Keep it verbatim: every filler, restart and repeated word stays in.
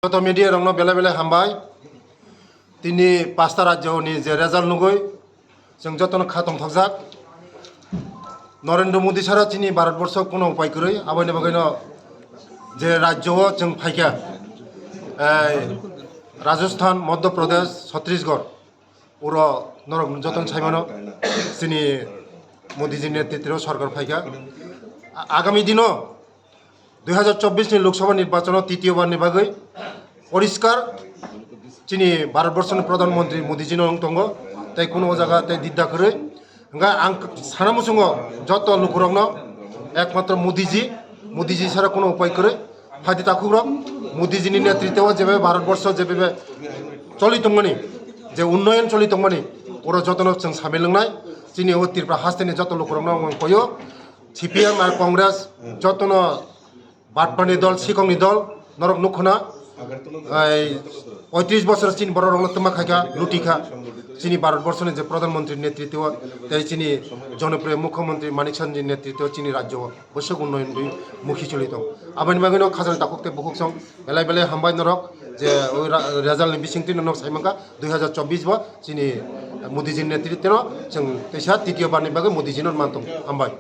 Joto media rokno belai belai hambai. Tini pasta rajyo ni je result nugui chwng jotono kha tongthokjak. Narendra Modi sara chini Bharat borsho kuno upai kwrwi, aboni bagwino je rajyo o chwng phaikha, ei, Rajasthan, Madhya Pradesh, Chhattisgarh, uro norok jotono saimano chini Modi ji netritwo sorkar phaikha. A-, agami dino dui hajar chobbish ni Lok Sabha nirbachon o titiyo bar ni bagwi poriskar chini Bharat borsho ni Pradhan Mantri Modi ji no wng tongo, tei kuno o jaga tei didda kwrwi. Hwnkhe ang sana muchungo joto lukurokno ekmatro Modi ji, Modi ji sara kuno upai kwrwi. Phaidi takhukrok, Modi ji ni netritwo jebe Bharat borsho jebe choli tongmani, je unnoyon choli tongmani, oro jotono chwng samil wngnai. Chini o Tripura hasteni joto lukurokno ang koyo, C P M ar Congress jotono batpani dol, sikongni dol, norok nukhuna, ei, poitris bosor chini borok rokno twma khaikha, lutikha. Chini Bharat borsho ni je Pradhan Mantri netritwo, tei chini jonopriyo Mukhyamantri Manik Saha ni netritwo chini rajyo o bwswk unnoyon gwi mukhi choli tong. Aboni bagwino khajani takhuk tei bukhuk song belai belai hambai norok je o ra-, result ni bisingtwi norok saimankha dui hajar chobbish bo chini Modi ji ni netritwo no chwng teisa titiyo bar ni bagwi Modi ji no mantong. Hambai.